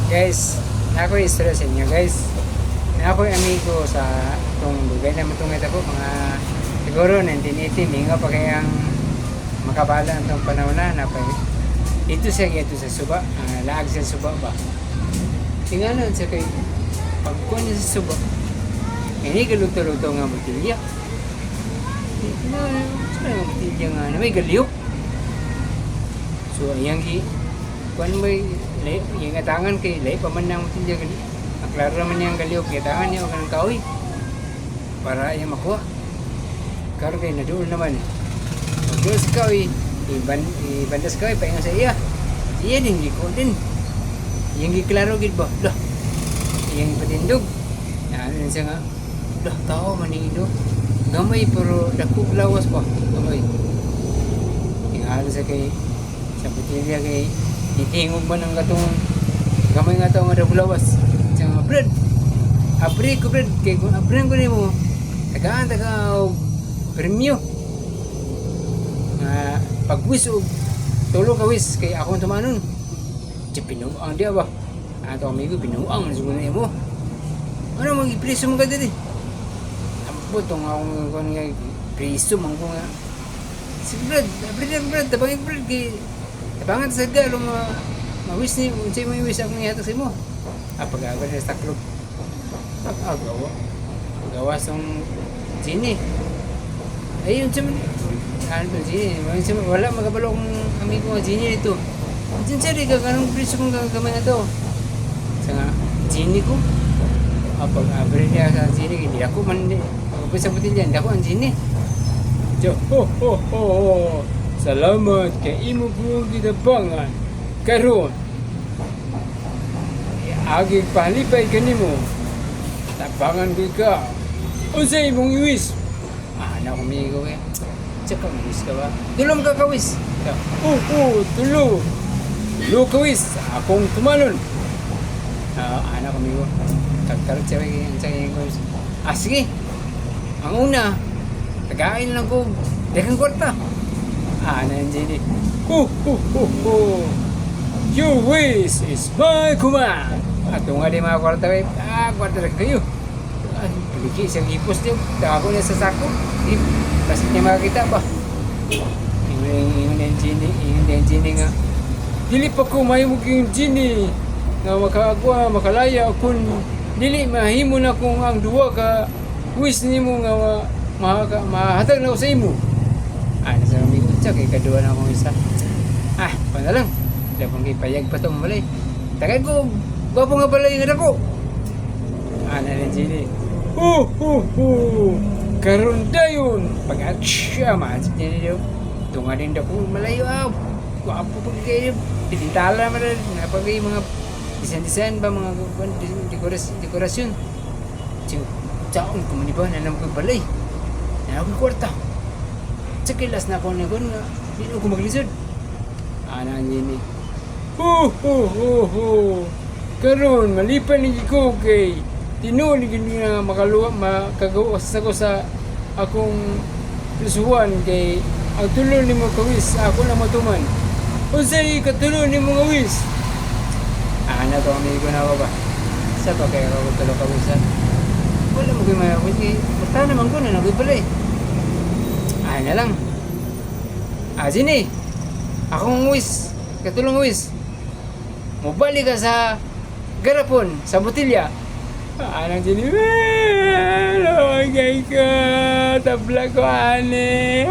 Guys, naa ko'y istorya sa inyo, guys. Naa ko'y amigo sa itong dugay naman itong po, mga siguro 1980, mingaw pa kayang makabala ang itong panahon na napay ito siya ito sa suba, laag sa suba ba. Tingalan siya kay pagkuha niya sa suba, ini galuto-luto nga botilya. Na, sa nga botilya nga na may galiyok. So ayang gi kuan mo yung atangan kay lay pa man nang botilya gali. Ang klaro naman niyang galiyok, gitangan niya og kanang kahoy para iya makuha. Karon kay naduol naman eh. Pagduol sa kahoy, ibandas kahoy paingon sa iya. Iya din gikuha din. Iyang giklaro gid ba? Lah. Iyang patindog. Na ano siya nga? Lah, tao man ni do. Gamay pero dako lawas pa. Gamay. Tingala sa kay sa botilya kay itingog man ang katong gamay nga tao nga dako lawas. Siya nga, "Brad. Abri ko, Brad, kay kung abri ko nimo, tagaan taga og premyo. Nga pagwis og tulo ka wis kay akong tumanon." Di pinuang diya ba? Ato amigo, pinuang man siguro nimo. Ano mag ipriso mo ka diri? Ambot tong akong kon nga priso man ko nga. "Sige, Brad, abri na, Brad, tabangin, Brad, kay tabangan sa galo ma mawis ni unsay mo wis akong ihatag sa imo." Ah, pag-agaw na sa taklob. Pag-agaw. Gawas ang genie. Ayun sa man. Ano to, genie? Wala, wala magabalo kong amigo nga genie dito. "Diyan sir, ikaw kanong priso mong gagamay na to?" Sa nga, "Genie ko." Ah, pag abre niya sa genie, hindi ako man, pag sa botilya, hindi ako ang genie. Diyo, "Ho, ho, ho, ho. Salamat kay imo kong gitabangan. Karon, agi pahalipay kanimo. Tabangan ko ikaw. Unsay imong iwis?" Ah, na kumigo eh. "Tsaka wis ka ba? Tulong ka kawis." "Oo, tulo. Tulo ka wis. Akong tumalon." Ah, anak amigo. Tagtarot siya kay sa ko. "Ah, sige. Ang una, tagain lang ko. Daghang kwarta." Ah, na yung genie. "Ho, ho, ho, ho. Your wish is my command." Ato nga di mga kwarta kay. Ah, kwarta lang kayo. Ay, piliki siyang ipos niyo. Tago niya sa sako. Eh, basit niya makakita ba? Ingon yung genie, ingon yung genie nga, "Dili pa ko mahimo yung genie nga makaagwa, makalaya kung dili mahimo na kung ang duwa ka wish nimo nga mahatag na ko sa imo." Ah, nasa amigo, tsa kay kaduwa na akong isa. Ah, pa na lang. Dapat kay payag pa tong balay. "Tagay ko, gwapo nga balay nga dako." Ah, na rin genie. "Ho, ho, ho. Karon dayon." Pag siya, magic niya niyo. Tunga din dako, malayo ah. Gwapo pag kayo. Pinintala man rin. Napagay mga design-design ba, mga dekorasyon. Sing, taon ko man ba, nanam ko balay. Nanam ko kwarta. Sa kilas na ako na nga, di na ako maglisod. Ana ang genie. "Ho, ho, ho, ho. Karon malipan ni ko kay tinuod ni nga makaluwa makagawas ako sa akong prisuhan kay ang tulo nimo ka wis ako na matuman. Unsay katulo nimo nga wis?" Ana to amigo na ba? Sa pa kay ako tulo ka wis ah. Wala mo koy mga wis kay basta naman ko na nagbibali. Ana lang. "Ah, genie. Akong wis, katulong wis. Mubalik ka sa garapon, sa botilya." Anang genie, "Logay ko, tabla ko ane."